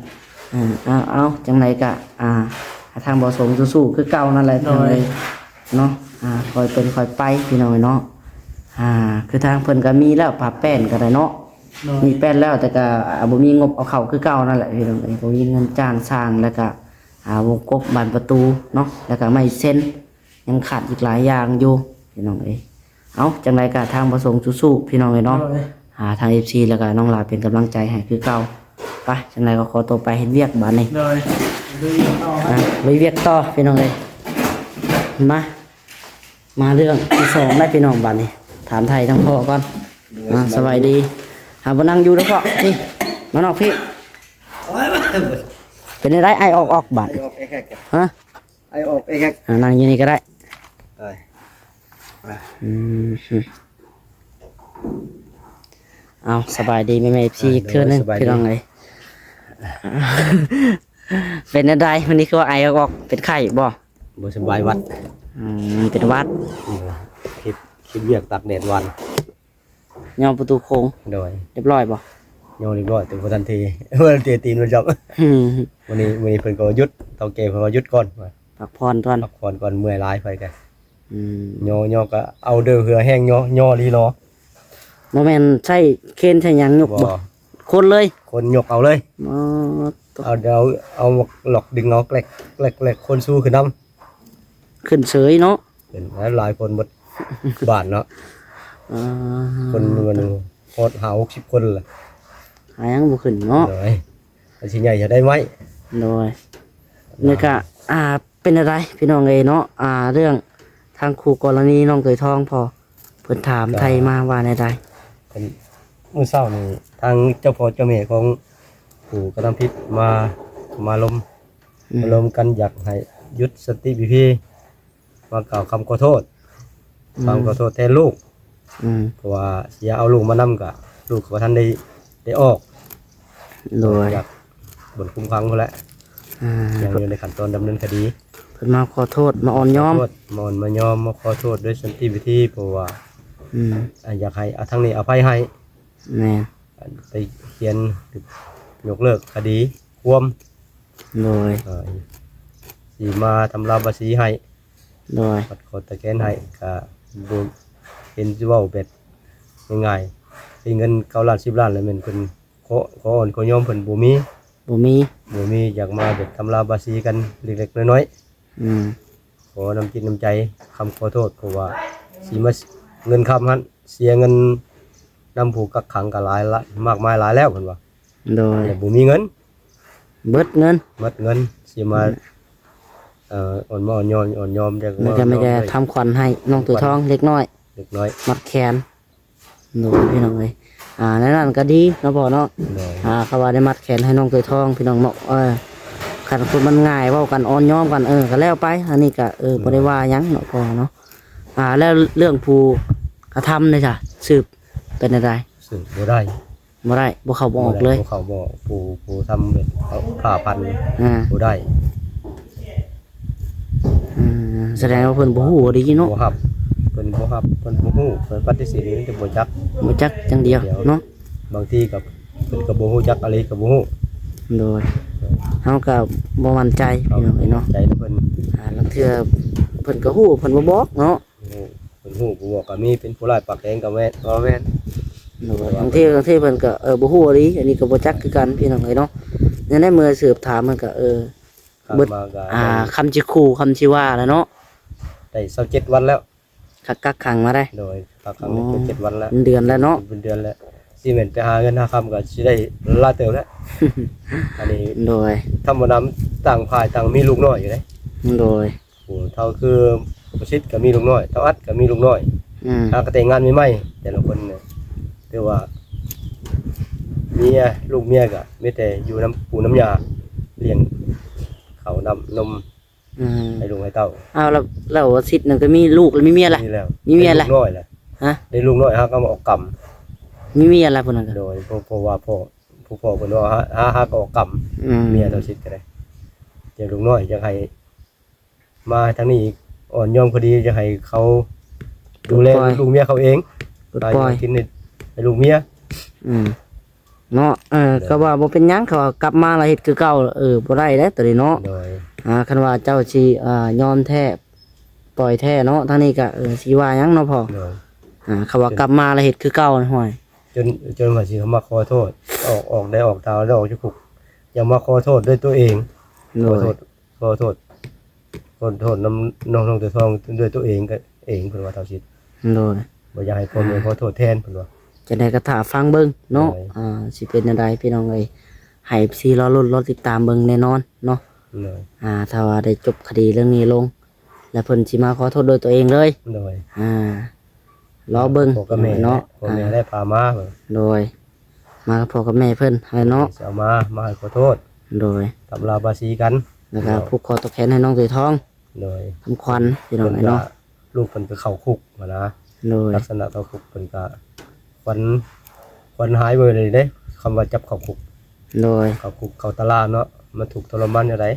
ອ່າ ເອົາ ເອົາ ຈັ່ງໃດກະ ອ່າ ໃຫ້ທາງບໍ່ສົງສູ້ໆຄືເກົ່ານັ້ນແຫຼະ ໂດຍ ພີ່ນ້ອງເອີຍເນາະ. ອ່າ ຄ່ອຍເປັນຄ່ອຍໄປ ພີ່ນ້ອງເອີຍເນາະ. ອ່າ ຄືທາງເພິ່ນກະມີແລ້ວ ຜ້າແປ້ນກະໄດ້ເນາະ. ໂດຍ ມີແປ້ນແລ້ວ ແຕ່ກໍ ອ່າ ບໍ່ມີງົບເອົາເຂົ້າຄືເກົ່ານັ້ນແຫຼະພີ່ນ້ອງເອີຍ. ບໍ່ມີເງິນຈ້າງຊ່າງ ແລ້ວກໍ ອ່າ ວົງກົບບານປະຕູເນາະ ແລ້ວກໍໄມ້ເຊັນ ຍັງຂາດອີກຫຼາຍຢ່າງຢູ່ພີ່ນ້ອງເອີຍ. ເອົ້າ ຈັ່ງໃດກໍທາງບໍ່ສົງສູ້ໆ ພີ່ນ້ອງເອີຍເນາະ. ໂດຍ ຫາທາງເອັຟຊີ ແລ້ວກໍນ້ອງຫຼ້າເປັນກຳລັງໃຈໃຫ້ຄືເກົ່າ. ໄປ ຈັ່ງໃດກໍຂໍຕົວໄປເຮັດວຽກບາດນີ້. ໂດຍ ລຸຍວຽກຕໍ່ ອ່າ ລຸຍວຽກຕໍ່ພີ່ນ້ອງເອີຍ. ມາ ມາເລື່ອງທີສອງແລ້ວພີ່ນ້ອງ ບາດນີ້ຖາມໄຖ່ທາງພໍ່ກ່ອນ. ໂດຍ ອ່າ ສະບາຍດີ. ສະບາຍດີ. ຫາ ບໍ່ນັ່ງຢູ່ເດີ້ພໍ່ ນີ້ ມານອກພີ່. ໂອ້ຍ ເປັນໄດ້ ໄອອອກໆ ບາດ ໄອອອກແອກໆ. ຮະ? ໄອອອກເອກ ອ່າ ນັ່ງຢູ່ນີ້ກໍໄດ້. ອືມ ເອົາ ສະບາຍດີແມ່ໆ ເອັຟຊີ ອີກເທື່ອໜຶ່ງ ສະບາຍດີ ພີ່ນ້ອງເອີຍ. ເປັນແນວໃດ ມື້ນີ້ຄືວ່າໄອອອກໆ ເປັນໄຂ້ບໍ່? ບໍ່ສະບາຍ ຫວັດ. ອືມ ເປັນຫວັດ. ເອີ ເຮັດ ເຮັດວຽກຕາກແດດວານ. ຍໍປະຕູໂຄງ. ໂດຍ. ຮຽບຮ້ອຍບໍ່? ຍໍຮຽບຮ້ອຍ ແຕ່ບໍ່ທັນເທ ບໍ່ທັນເທຕີນມັນຊ້ຳ. ອືມ ມື້ນີ້ ມື້ນີ້ເພິ່ນກໍວ່າຢຸດ ເຖົ້າແກ່ເພິ່ນວ່າຢຸດກ່ອນ ວ່າພັກຜ່ອນກ່ອນ ພັກຜ່ອນກ່ອນ ເມື່ອຍຫຼາຍ ໄປກະ. ອືມ ຍໍ ຍໍກໍເອົາເດີເຫື່ອແຮງ ຍໍ ຍໍລີລໍ. ບໍ່ແມ່ນໃຊ້ເຄນໃຊ້ຫຍັງຍົກບໍ່? ບໍ່ ຄົນເລີຍ ຄົນຍົກເອົາເລີຍ. ອໍ ເອົາ ເອົາ ເອົາລັອກດຶງເອົາ ແກລັກ ແກລັກ ແກລັກ ຄົນຊູຂຶ້ນນຳ. ຂຶ້ນເສີຍເນາະ. ເປັນຫຼາຍຄົນໝົດບ້ານເນາະ. ອ່າ ຄົນມັນຮອດຫ້າຫົກສິບຄົນລະ ຫາຍັງບໍ່ຂຶ້ນເນາະ. ໂດຍ ມັນຊິໃຫຍ່ຈະໄດ້ໄມ້. ໂດຍ ນີ້ກະ ອ່າ ເປັນຈັ່ງໃດພີ່ນ້ອງເອີຍເນາະ ອ່າ ເລື່ອງທາງຄູ່ກໍລະນີນ້ອງເຕີຍທອງ ພໍ ເພິ່ນຖາມໄຖ່ມາວ່າແນວໃດ? ເພິ່ນ ມື້ເຊົ້ານີ້ ທາງເຈົ້າພໍ່ເຈົ້າແມ່ຂອງຜູ້ກະທຳຜິດມາ ມາລົມ ອືມ ມາລົມກັນ ຢາກໃຫ້ຢຸດສັນຕິວິທີ ມາກ່າວຄຳຂໍໂທດ ອືມ ຄຳຂໍໂທດແທນລູກ ອືມ ເພາະວ່າຊິເອົາລູກມານຳ ກະລູກກໍບໍ່ທັນໄດ້ ໄດ້ອອກ. ໂດຍ ຈາກບ່ອນຄຸມຂັງພຸ້ນແຫຼະ ອ່າ ຍັງຢູ່ໃນຂັ້ນຕອນດຳເນີນຄະດີ. ເພິ່ນມາຂໍໂທດ ມາອ່ອນຍອມ ມາອ່ອນມາຍອມ ມາຂໍໂທດໂດຍສັນຕິວິທີ ເພາະວ່າ ອືມ ອ່າ ຢາກໃຫ້ ອ່າ ທາງນີ້ອະໄພໃຫ້. ແມ່ນ ໄປຂຽນຍົກເລີກຄະດີຄວາມ. ໂດຍ ເອີ ຊິມາທຳລາຍພາສີໃຫ້. ໂດຍ ຕັດຂໍຕະແກນໃຫ້ ກະບໍ່ເຫັນຊິເວົ້າແບບງ່າຍໆ ເປັນເງິນເກົ້າລ້ານສິບລ້ານ ແລ້ວແມ່ນເພິ່ນຂໍ ຂໍອ່ອນຂໍຍອມ ເພິ່ນບໍ່ມີ ບໍ່ມີ ບໍ່ມີ ຢາກມາແບບທຳລາຍພາສີກັນເລັກໆນ້ອຍໆ. ອືມ ຂໍນ້ຳຈິດນ້ຳໃຈ ຄຳຂໍໂທດ ເພາະວ່າຊິມາ ເງິນຄຳຫັ້ນ ເສຍເງິນນຳຜູ້ກັກຂັງກໍຫຼາຍລະ ມາກມາຍຫຼາຍແລ້ວ ເພິ່ນວ່າ. ໂດຍ ແຕ່ບໍ່ມີເງິນ ເບິດເງິນ ເບິດເງິນ ຊິມາ ອືມ ເອີ ອ່ອນມາອ່ອນຍອມ ອ່ອນຍອມ ຢາກ ມັນກໍມີແຕ່ທຳຂວັນໃຫ້ນ້ອງເຕີຍທອງເລັກນ້ອຍ ເລັກນ້ອຍ ມັດແຂນ. ໂດຍ ພີ່ນ້ອງເອີຍ ອ່າ ແນວນັ້ນກໍດີເນາະພໍ່ເນາະ. ໂດຍ ອ່າ ເຂົາວ່າໄດ້ມັດແຂນໃຫ້ນ້ອງເຕີຍທອງ ພີ່ນ້ອງເນາະ. ເອີ ຄັນຄົນມັນງ່າຍເວົ້າກັນ ອ່ອນຍອມກັນ ເອີ ກໍແລ້ວໄປ ອັນນີ້ກໍ ເອີ ໂດຍ ບໍ່ໄດ້ວ່າຫຍັງເນາະພໍ່ເນາະ. ອ່າ ແລ້ວເລື່ອງຜູ້ກະທຳນີ້ຊະ ສືບເປັນແນວໃດ? ສືບບໍ່ໄດ້ ບໍ່ໄດ້ ບໍ່ເຂົ້າບໍ່ອອກເລີຍ ບໍ່ເຂົ້າບໍ່ອອກ. ຜູ້ ຜູ້ທຳເປັນເອົາຜ້າພັນ ອ່າ ບໍ່ໄດ້. ອືມ ສະແດງວ່າເພິ່ນບໍ່ຮູ້ດີເນາະ ບໍ່ຮັບ ເພິ່ນບໍ່ຮັບ ເພິ່ນບໍ່ຮູ້ ເພິ່ນປະຕິເສດນີ້ ມີແຕ່ບໍ່ຈັກ ບໍ່ຈັກຢ່າງດຽວເນາະ. ບາງທີກໍເພິ່ນກໍບໍ່ຮູ້ຈັກ ອາລີກໍບໍ່ຮູ້. ໂດຍ ເຮົາກໍບໍ່ໝັ້ນໃຈ ເຮົາ ພີ່ນ້ອງເອີຍເນາະ ໃຈນຳເພິ່ນ. ອ່າ ລາງເທື່ອເພິ່ນກໍຮູ້ ເພິ່ນບໍ່ບອກເນາະ. ເພິ່ນຮູ້ ຜູ້ບອກກໍມີ ເປັນຜູ້ຮ້າຍປາກແຂງກໍແມ່ນ ກໍແມ່ນ. ໂດຍ ບາງທີ ບາງທີເພິ່ນກໍ ເອີ ບໍ່ຮູ້ອີ່ຫຼີ ອັນນີ້ກໍບໍ່ຈັກຄືກັນ ພີ່ນ້ອງເອີຍເນາະ. ແນວໃດເມື່ອສືບຖາມ ເພິ່ນກໍ ເອີ ເບິດ ອ່າ ຄຳຊິຂູ່ ຄຳຊິວ່າແລ້ວເນາະ. ໄດ້ຊາວເຈັດວັນແລ້ວ ຄັກກັກຂັງມາໄດ້. ໂດຍ ກັກຂັງໄດ້ ອໍ ເຈັດວັນແລ້ວ ເປັນເດືອນແລ້ວເນາະ ເປັນເດືອນແລ້ວ. ຊິແມ່ນໄປຫາເງິນຫາຄຳກໍຊິໄດ້ຫຼາຍເຕີບແລ້ວ ອັນນີ້. ໂດຍ ທຳມະດາຕ່າງຝ່າຍຕ່າງມີລູກນ້ອຍຢູ່ເດ້. ໂດຍ ໂອ້ ເທົ່າຄືປະສິດກໍມີລູກນ້ອຍ ເທົ່າອັດກໍມີລູກນ້ອຍ. ອືມ ຫາກໍແຕ່ງງານໃໝ່ໆ ແຕ່ລະຄົນນີ້ ແຕ່ວ່າເມຍ ລູກເມຍກໍມີແຕ່ຢູ່ນຳປູ່ນຳຍ່າ ລ້ຽງເຂົ້ານ້ຳນົມ ອືມ ໃຫ້ລູກໃຫ້ເຕົ້າ. ເອົາ ແລ້ວ ແລ້ວສິດນັ້ນກໍມີລູກແລ້ວ ມີເມຍລະ? ມີແລ້ວ ມີເມຍລະ ໄດ້ລູກນ້ອຍລະ. ຮະ? ໄດ້ລູກນ້ອຍ ຫາກໍມາອອກກຳ ມີເມຍລະຜູ້ນັ້ນກໍ. ໂດຍ ເພາະ ເພາະວ່າພໍ່ ຜູ້ພໍ່ເພິ່ນວ່າ ຫາ ຫາ ຫາກໍອອກກຳ. ອືມ ເມຍເທົ່າສິດກໍໄດ້ ແຕ່ລູກນ້ອຍຢາກໃຫ້ ມາທາງນີ້ອີກ ອ່ອນຍອມຄະດີ ຈະໃຫ້ເຂົາດູແລ ປົດປ່ອຍ ລູກເມຍເຂົາເອງ ປົດປ່ອຍ ຫາຢູ່ຫາກິນໃຫ້ ໃຫ້ລູກເມຍ. ອືມ ເນາະ ເອີ ໂດຍ ກໍວ່າບໍ່ເປັນຫຍັງ ເຂົາວ່າກັບມາແລ້ວເຮັດຄືເກົ່າ. ເອີ ບໍ່ໄດ້ເດ້ໂຕນີ້ເນາະ. ໂດຍ ອ່າ ຄັນວ່າເຈົ້າຊິ ອ່າ ຍອມແທ້ ປ່ອຍແທ້ເນາະ ທາງນີ້ກໍ ເອີ ຊິວ່າຫຍັງເນາະພໍ່. ໂດຍ ອ່າ ເຂົາວ່າກັບມາແລ້ວເຮັດຄືເກົ່າ ຫ້ວຍ ຈົນ ຈົນວ່າຊິເຂົ້າມາຂໍໂທດ ອອກ ອອກໄດ້ອອກຕາໄດ້ອອກຈາກຄຸກ ຢາກມາຂໍໂທດດ້ວຍຕົວເອງ ໂດຍ ຂໍໂທດ ຂໍໂທດ ຂໍໂທດນຳນ້ອງ ນ້ອງຕາທອງດ້ວຍຕົວເອງກໍເອງ ເພິ່ນວ່າ ທ້າວສິດ ໂດຍ ບໍ່ຢາກໃຫ້ພໍ່ແມ່ ໂອ້ຍ ຂໍໂທດແທນ ເພິ່ນວ່າ ຈັ່ງໃດກໍຖ້າຟັງເບິ່ງເນາະ ໂດຍ ອ່າ ຊິເປັນແນວໃດ ພີ່ນ້ອງເອີຍ ໃຫ້ເອັຟຊີລໍລຸ້ນລໍຕິດຕາມເບິ່ງແນ່ນອນເນາະ ໂດຍ ອ່າ ຖ້າວ່າໄດ້ຈົບຄະດີເລື່ອງນີ້ລົງ ແລ້ວເພິ່ນຊິມາຂໍໂທດດ້ວຍຕົວເອງເລີຍ ໂດຍ ອ່າ ລໍເບິ່ງ ພໍ່ກັບແມ່ເນາະ ພໍ່ແມ່ ອ່າ ແຫຼະພາມາ ໂດຍ ມາກັບພໍ່ກັບແມ່ເພິ່ນຫັ້ນແຫຼະເນາະ ຊິເອົາມາ ມາໃຫ້ຂໍໂທດ ໂດຍ ຕຳລາບາສີກັນ ແລ້ວກໍ ໂດຍ ຜູກຂໍຕໍ່ແຂນໃຫ້ນ້ອງເຕຍທອງ ໂດຍ ຄຳຂວັນ ພີ່ນ້ອງເອີຍເນາະ ເພິ່ນກໍ ລູກເພິ່ນກໍເຂົ້າຄຸກຫັ້ນນະ ໂດຍ ລັກສະນະເຂົ້າຄຸກ ເພິ່ນກໍຂວັນ ຂວັນຫາຍເບີເລີຍເດ້ ຄຳວ່າຈັບເຂົ້າຄຸກ ໂດຍ ເຂົ້າຄຸກເຂົ້າຕາລາງເນາະ ມັນທຸກທໍລະມານແນວໃດ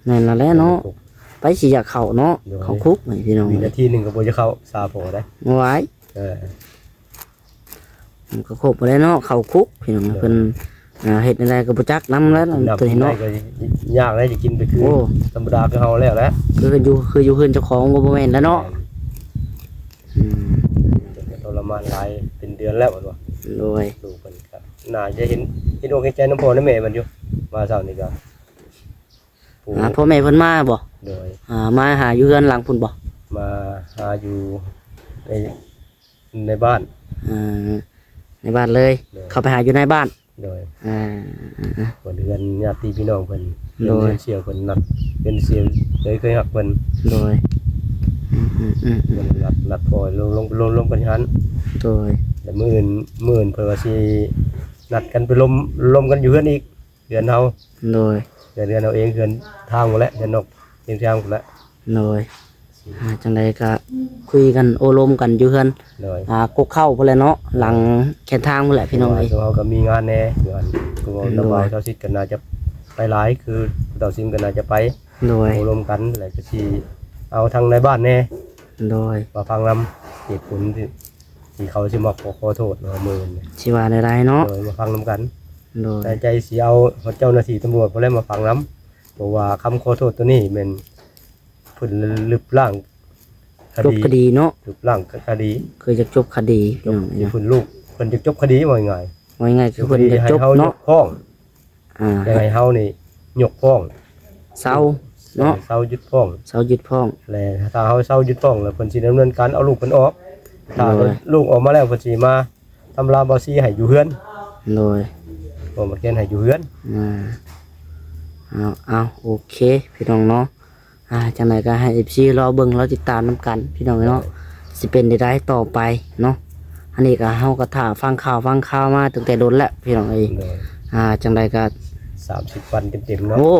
ແມ່ນແລ້ວແຫຼະເນາະ ເຂົ້າຄຸກ ໃຜຊິຢາກເຂົ້າເນາະ ໂດຍ ເຂົ້າຄຸກນີ້ ພີ່ນ້ອງ ວິນາທີໜຶ່ງກໍບໍ່ຢາກເຂົ້າ ຊາພໍໄດ້ ຫວາຍ ເອີ ມັນກໍຄົບບໍ່ໄດ້ເນາະ ເຂົ້າຄຸກ ພີ່ນ້ອງ ໂດຍ ເພິ່ນ ອ່າ ເຮັດແນວໃດກໍບໍ່ຈັກນຳແລ້ວ ກິນນ້ຳ ໂຕນີ້ເນາະ ກິນໄດ້ກໍຍາກແລ້ວ ຈະກິນໄປຄື ໂອ້ ທຳມະດາຄືເຮົາແລ້ວແຫຼະ ຄືຢູ່ ຄືຢູ່ເຮືອນເຈົ້າຂອງກໍບໍ່ແມ່ນແລ້ວເນາະ ແມ່ນ ອືມ ເພິ່ນກໍທໍລະມານຫຼາຍເປັນເດືອນແລ້ວ ເພິ່ນວ່າ ໂດຍ ລູກເພິ່ນກໍໜ້າຈະເຫັນ ເຫັນອົກເຫັນໃຈນຳພໍ່ນຳແມ່ເພິ່ນຢູ່ ມາເຊົ້ານີ້ກໍ ໂອ້ ອ່າ ພໍ່ແມ່ເພິ່ນມາບໍ່? ໂດຍ ອ່າ ມາຫາຢູ່ເຮືອນຫຼັງພຸ້ນບໍ່? ມາຫາຢູ່ໃນ ໃນບ້ານ ອ່າ ໃນບ້ານເລີຍ ໂດຍ ເຂົ້າໄປຫາຢູ່ໃນບ້ານ ໂດຍ ອ່າ ເພິ່ນເຮືອນຍາດຕິພີ່ນ້ອງເພິ່ນ ໂດຍ ເຮືອນສ່ຽວເພິ່ນ ນັດເຮືອນສ່ຽວເຄີຍ ເຄີຍຮັກເພິ່ນ ໂດຍ ອືມໆໆ ເພິ່ນນັດ ນັດພໍລົມ ລົມ ລົມ ລົມກັນຢູ່ຫັ້ນ ໂດຍ ແລ້ວມື້ອື່ນ ມື້ອື່ນເພິ່ນວ່າຊິນັດກັນໄປລົມ ລົມກັນຢູ່ເຮືອນອີກ ເຮືອນເຮົາ ໂດຍ ເຮືອນ ເຮືອນເຮົາເອງ ເຮືອນທາງພຸ້ນແຫຼະ ເຮືອນນອກ ເຮືອນທາງພຸ້ນແຫຼະ ໂດຍ ອ່າ ຈັ່ງໃດກໍຄຸຍກັນໂອ້ລົມກັນຢູ່ເຮືອນ ໂດຍ ອ່າ ກົກເຂົ້າພຸ້ນແຫຼະເນາະ ໂດຍ ຫຼັງແຄມທາງພຸ້ນແຫຼະ ພີ່ນ້ອງເອີຍ ເພາະວ່າເຮົາກໍມີງານແດ່ ຄືອັນ ຄືວ່າ ໂດຍ ນ້ອງບ່າວເຈົ້າສິດກໍໜ້າຈະໄປຫຼາຍ ຄືເຈົ້າສິມກໍໜ້າຈະໄປ ໂດຍ ໂອ້ລົມກັນ ແລ້ວກໍຊິເອົາທາງໃນບ້ານແດ່ ໂດຍ ມາຟັງນຳເຫດຜົນທີ່ ທີ່ເຂົາຊິມາຂໍ ຂໍໂທດເນາະ ມື້ນີ້ ຊິວ່າແນວໃດເນາະ ໂດຍ ມາຟັງນຳກັນ ໂດຍ ໃນໃຈຊິເອົາຮອດເຈົ້າໜ້າທີ່ຕຳຫຼວດພຸ້ນແຫຼະມາຟັງນຳ ເພາະວ່າຄຳຂໍໂທດໂຕນີ້ແມ່ນເພິ່ນລຶບລ້າງຄະດີ ຈົບຄະດີເນາະ ລຶບລ້າງຄະດີ ຄືຢາກຈົບຄະດີ ຈົບ ເພິ່ນລູກ ເພິ່ນຢາກຈົບຄະດີ ເວົ້າງ່າຍໆ ເວົ້າງ່າຍໆ ຄືເພິ່ນຢາກຈົບເນາະ ເພິ່ນຢາກໃຫ້ເຮົາຍົກຟ້ອງ ອ່າ ຢາກໃຫ້ເຮົານີ້ຍົກຟ້ອງ ເຊົາເນາະ ເຊົາຢຸດຟ້ອງ ເຊົາຢຸດຟ້ອງ ແລະ ຖ້າເຮົາເຊົາຢຸດຟ້ອງແລ້ວ ເພິ່ນຊິດຳເນີນການເອົາລູກເພິ່ນອອກ ຖ້າ ໂດຍ ລູກອອກມາແລ້ວ ເພິ່ນຊິມາ ຕຳລາບໍ່ຊີ້ໃຫ້ຢູ່ເຮືອນ ໂດຍ ບໍ່ມາຂຽນໃຫ້ຢູ່ເຮືອນ ອ່າ ເອົາ ເອົາ ໂອເຄ ພີ່ນ້ອງເນາະ ອ່າ ຈັ່ງໃດກໍໃຫ້ເອັຟຊີລໍເບິ່ງລໍຕິດຕາມນຳກັນ ພີ່ນ້ອງເນາະ ໂດຍ ຊິເປັນໄດ້ໃດຕໍ່ໄປເນາະ ອັນນີ້ກໍເຮົາກໍຖ້າຟັງຂ່າວຟັງຂ່າວມາຕັ້ງແຕ່ດົນແລ້ວ ພີ່ນ້ອງເອີຍ ໂດຍ ອ່າ ຈັ່ງໃດກໍສາມສິບວັນເຕັມໆເນາະ ໂອ້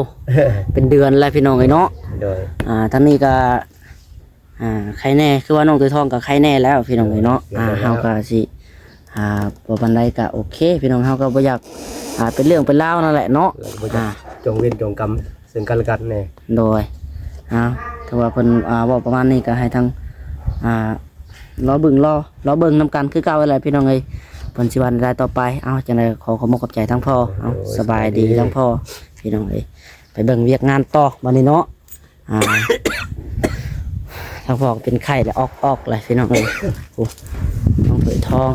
ເປັນເດືອນແລ້ວ ພີ່ນ້ອງເອີຍເນາະ ໂດຍ ອ່າ ທາງນີ້ກໍ ອ່າ ໄຄແນ່ ຄືວ່ານ້ອງເຕຍທອງກໍໄຄແນ່ແລ້ວ ພີ່ນ້ອງເອີຍເນາະ ໂດຍ ອ່າ ໂດຍ ເຮົາກໍຊິ ອ່າ ບໍ່ປານໃດກໍໂອເຄ ພີ່ນ້ອງ ເຮົາກໍບໍ່ຢາກ ອ່າ ເປັນເລື່ອງເປັນລາວນັ້ນແຫຼະເນາະ ແລ້ວກໍບໍ່ຢາກ ອ່າ ຈົງເວນຈົງກຳເຊິ່ງກັນແລະກັນແນ່ ໂດຍ ເອົາ ຖືວ່າເພິ່ນ ອ່າ ເວົ້າປະມານນີ້ ກໍໃຫ້ທາງ ອ່າ ລໍເບິ່ງ ລໍ ລໍເບິ່ງນຳກັນຄືເກົ່າຫັ້ນແຫຼະ ພີ່ນ້ອງເອີຍ ເພິ່ນຊິວ່າແນວໃດຕໍ່ໄປ ເອົາ ຈັ່ງໃດກໍຂໍຂອບມຸກຂອບໃຈທາງພໍ່ ເອົາ ໂດຍ ສະບາຍດີ ສະບາຍດີ ທາງພໍ່ ພີ່ນ້ອງເອີຍ ໄປເບິ່ງວຽກງານຕໍ່ບັດນີ້ເນາະ. ອ່າ ທາງພໍ່ກໍເປັນໄຂ້ແລ້ວ ອອກໆ ແລ້ວພີ່ນ້ອງເອີຍ ໂອ້ ນ້ອງເຂີຍທອງ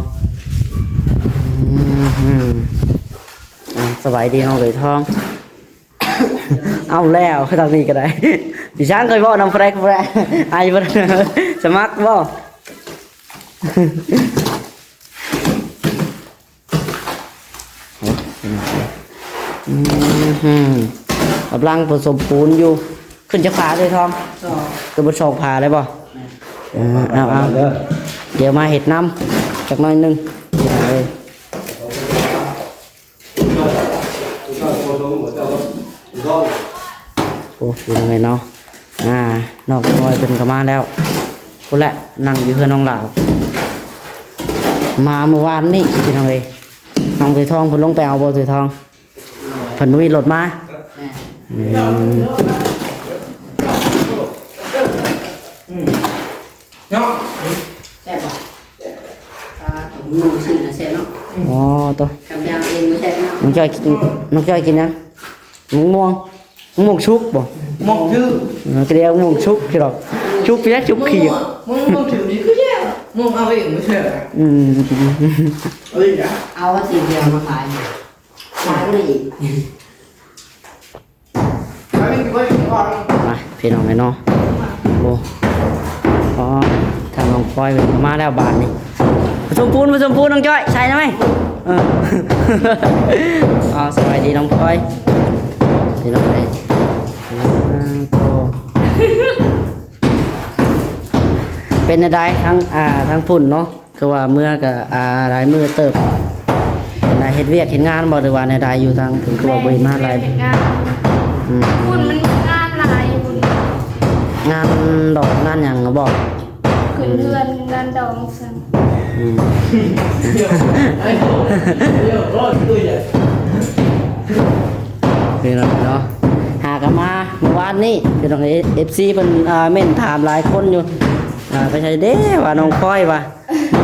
ອືມ ອ່າ ສະບາຍດີນ້ອງເຂີຍທອງ ເອົາແລ້ວ ທາງນີ້ກໍໄດ້ ຊິຊ່າງເຄີຍເວົ້ານຳຜູ້ໃດຜູ້ໃດ ອາຍບໍ່ ສະໝັກບໍ່? ອືມ ກຳລັງປະສົມປູນຢູ່ ຂຶ້ນຈັກຝາເລີຍທອງ? ສອງ ຕົວບົດສອງຝາໄດ້ບໍ່? ແມ່ນ ເອີ ເອົາ ເອົາ ດຽວມາເຮັດນຳຈັກໜ້ອຍໜຶ່ງ ເອີ ໂອ້ ພີ່ນ້ອງເອີຍເນາະ ອ່າ ນ້ອງນ້ອຍເພິ່ນກໍມາແລ້ວ ພຸ້ນແຫຼະ ນັ່ງຢູ່ເຮືອນນ້ອງຫຼາວ ມາມື້ວານນີ້ພີ່ນ້ອງເອີຍ ນ້ອງເຕີຍທອງເພິ່ນລົງໄປເອົາບໍ່ເຕີຍທອງ? ເພິ່ນບໍ່ມີລົດມາ ແມ່ນ ອືມ ເນາະ ແຊບບໍ່? ປາ ໝູຊື່ນະແຊບເນາະ ອໍ ໂຕ ກັບຢ່າງອື່ນບໍ່ແຊບເນາະ ນ້ອງຈ້ອຍກິນ ນ້ອງຈ້ອຍກິນຫຍັງ? ໝາກມ່ວງ ໝາກມ່ວງສຸກບໍ່? ໝາກຊື່ ເອີ ກໍເອີ້ນໝາກມ່ວງສຸກຄືດອກ ຊຸບແລ້ວຊຸບຂີ້ ມຶງ ມຶງຖືນີ້ຄືແຍ່ ມຶງເອົາເອງບໍ່ໃຊ່ເຫລໍ? ອືມ ເອົາອີກອະ ເອົາວ່າຊິເອົາມາຂາຍ ຂາຍບໍ່ໄດ້ອີກ. ມາ ພີ່ນ້ອງເອີຍເນາະ ໂອ້ ອໍ ທາງນ້ອງພອຍເພິ່ນກໍມາແລ້ວບາດນີ້ ປະສົມປູນ ປະສົມປູນ ນ້ອງຈ້ອຍ ໃສ່ໄດ້ໄໝ? ເອີ ອໍ ສະບາຍດີນ້ອງພອຍ ພີ່ນ້ອງເອີຍ ໂອ້ ເປັນແນວໃດທາງ ອ່າ ທາງພຸ້ນເນາະ? ຄືວ່າເມືອກໍ ອ່າ ຫຼາຍມື້ເຕີບ ເປັນໃດ ເຮັດວຽກເຮັດງານບໍ່ ຫຼືວ່າແນວໃດ? ຢູ່ທາງເພິ່ນຄືວ່າບໍ່ເຫັນມາຫຼາຍ ເຮັດງານ ອືມ ພຸ້ນມັນງານຫຼາຍພຸ້ນ ງານດອງງານຫຍັງບໍ່? ຂຶ້ນເຮືອນ ງານດອງຊັ້ນ ອືມ ພີ່ນ້ອງເນາະ ຫາກໍມາມື້ວານນີ້ ພີ່ນ້ອງເອີຍ ເອັຟຊີເພິ່ນ ອ່າ ເມັ້ນຖາມຫຼາຍຄົນຢູ່ ອ່າ ໄປໃສເດ້ວ່າ ນ້ອງພອຍວ່າ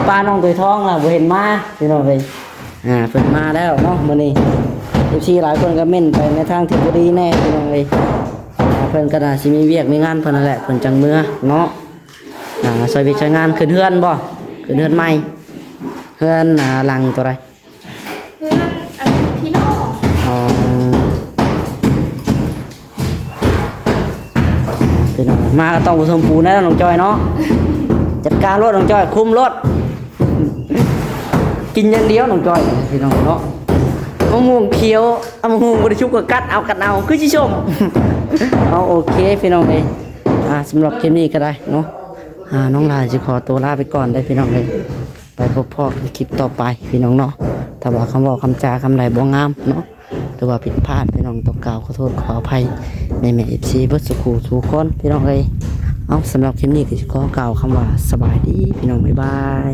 ປານ້ອງໂຕຍທອງລະບໍ່ເຫັນມາ ພີ່ນ້ອງເອີຍ ອ່າ ເພິ່ນມາແລ້ວເນາະມື້ນີ້ ເອັຟຊີຫຼາຍຄົນກໍເມັ້ນໄປໃນທາງທີ່ບໍ່ດີແດ່ ພີ່ນ້ອງເອີຍ ອ່າ ເພິ່ນກໍໜ້າຊິມີວຽກມີງານເພິ່ນນັ້ນແຫຼະ ເພິ່ນຈັ່ງເມືອເນາະ ອ່າ ຊ່ອຍວຽກຊ່ອຍງານ ຂຶ້ນເຮືອນບໍ່? ຂຶ້ນເຮືອນໃໝ່ ເຮືອນ ອ່າ ຫຼັງໂຕໃດ? ເຮືອນອັນພີ່ນ້ອງ ອໍ ພີ່ນ້ອງ ມາກໍຕ້ອງປະສົມປູນແລ້ວນ້ອງຈ້ອຍເນາະ ຈັດການໂລດນ້ອງຈ້ອຍ ຄຸມໂລດ ກິນຢ່າງດຽວນ້ອງຈ້ອຍ ພີ່ນ້ອງເນາະ ມະມ່ວງຂຽວ ເອົາ ມະມ່ວງບໍ່ໄດ້ສຸກກໍກັດເອົາ ກັດເອົາ ຄືຊິສົ້ມ ເອົາ ໂອເຄ ພີ່ນ້ອງເອີຍ ອ່າ ສຳລັບຄລິບນີ້ກໍໄດ້ເນາະ ອ່າ ນ້ອງຫຼ້າຊິຂໍຕົວລາໄປກ່ອນເດີ້ ພີ່ນ້ອງເອີຍ. ໄປພົບພໍ້ກັນຄລິບຕໍ່ໄປພີ່ນ້ອງເນາະ ຖ້າວ່າຄຳເວົ້າຄຳຈາຄຳໃດບໍ່ງາມເນາະ ຫຼືວ່າຜິດພາດ ພີ່ນ້ອງຕ້ອງກ່າວຂໍໂທດຂໍອະໄພແມ່ໆ ເອັຟຊີ ເບິດສູ່ຄູ່ສູ່ຄົນ ພີ່ນ້ອງເອີຍ ເອົາ ສຳລັບຄລິບນີ້ກໍຊິຂໍກ່າວຄຳວ່າ ສະບາຍດີ ພີ່ນ້ອງ ບາຍບາຍ.